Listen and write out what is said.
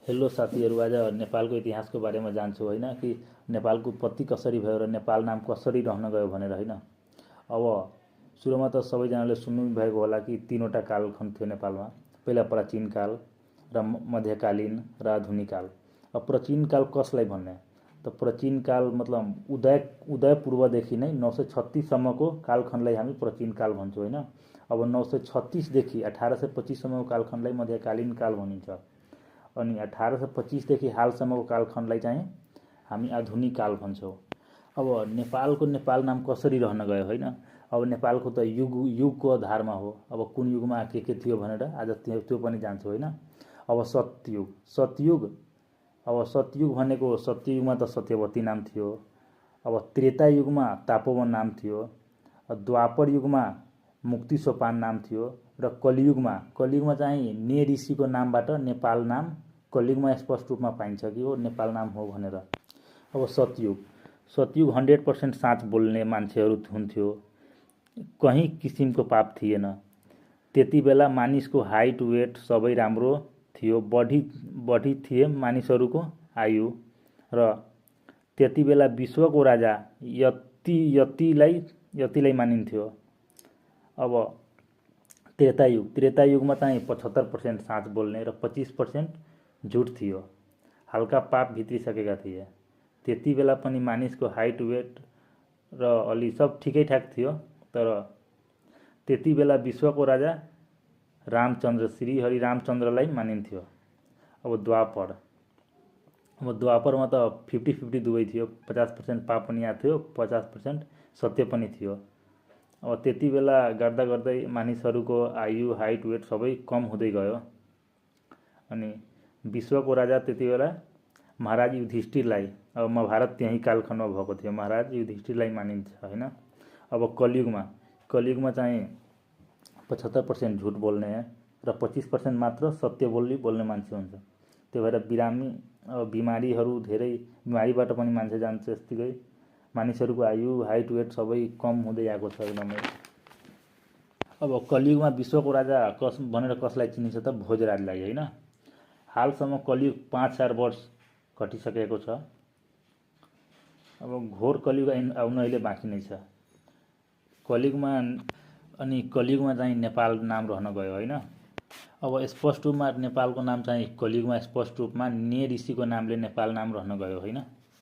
Hello साथीहरू, आज नेपालको इतिहासको बारेमा जान्छौँ होइन, कि नेपालको उत्पत्ति कसरी भयो र नेपाल नाम कसरी रहन गयो भनेर होइन। अब सुरुमा त सबैजनाले सुन्नुभएको होला कि तीनवटा कालखण्ड थियो नेपालमा। पहिला प्राचीन काल र मध्यकालीन र आधुनिक काल। अब प्राचीन काल कसलाई भन्ने त प्राचीन काल मतलब उदय पूर्वदेखि नै 936सम्मको कालखण्डलाई हामी प्राचीन काल भन्छौँ होइन। अब 936देखि 1825सम्मको कालखण्डलाई मध्यकालीन काल भनिन्छ। अनि 1825देखि हालसम्मको कालखण्डलाई चाहिँ हामी आधुनिक काल भन्छौँ। अब नेपाल नाम कसरी रहन गयो होइन। अब नेपालको त युगको आधारमा हो। अब कुन युगमा के थियो भनेर आज त्यो पनि जान्छौँ होइन। अब सतयुग भनेको सत्ययुगमा त सत्यवती नाम थियो। अब त्रेता युगमा तापवन नाम थियो। द्वापर युगमा मुक्ति सोपान नाम थियो। र कलियुगमा चाहिँ ने ऋषिको नामबाट नेपाल नाम कलियुगमा स्पष्ट रूपमा पाइन्छ कि हो नेपाल नाम हो भनेर। अब सतयुग 100% साँच बोल्ने मान्छेहरू हुन्थ्यो। कहीँ किसिमको पाप थिएन। त्यति बेला मानिसको हाइट वेट सबै राम्रो थियो। बढी थिए मानिसहरूको आयु। र त्यति बेला विश्वको राजा यतिलाई मानिन्थ्यो। अब त्रेतायुगमा चाहिँ 75% साँच बोल्ने र 25% झुट थियो। हल्का पाप भित्रिसकेका थिए। त्यति बेला पनि मानिसको हाइट वेट र अलि सब ठिकैठाक थियो। तर त्यति बेला विश्वको राजा रामचन्द्र श्री हरि रामचन्द्रलाई मानिन्थ्यो। अब द्वापरमा त 50-50 दुवै थियो। 50% पाप पनि आएको थियो, 50% सत्य पनि थियो। अब त्यति बेला गर्दा गर्दै मानिसहरूको आयु हाइट वेट सबै कम हुँदै गयो। अनि विश्वको राजा त्यति बेला महाराज युधिष्ठिरलाई, अब महाभारत त्यही कालखण्डमा भएको थियो, महाराज युधिष्ठिरलाई मानिन्छ होइन। अब कलियुगमा चाहिँ 75% झुट बोल्ने र 25% मात्र सत्य बोल्ने मान्छे हुन्छ। त्यो भएर बिमारीहरू धेरै, बिमारीबाट पनि मान्छे जान्छ। त्यस्तै मानिसहरूको आयु हाइट वेट सबै कम हुँदै आएको छ एकदमै। अब कलियुगमा विश्वको राजा भनेर कसलाई चिनिन्छ त भोजराजलाई होइन। हालसम्म कलियुग 5000 वर्ष घटिसकेको छ। अब घोर कलियुग आउन अहिले बाँकी नै छ। कलियुगमा चाहिँ नेपाल नाम रहन गयो होइन। अब स्पष्ट रूपमा नेपालको नाम चाहिँ कलियुगमा स्पष्ट रूपमा ने ऋषिको नामले नेपाल नाम रहन गयो होइन।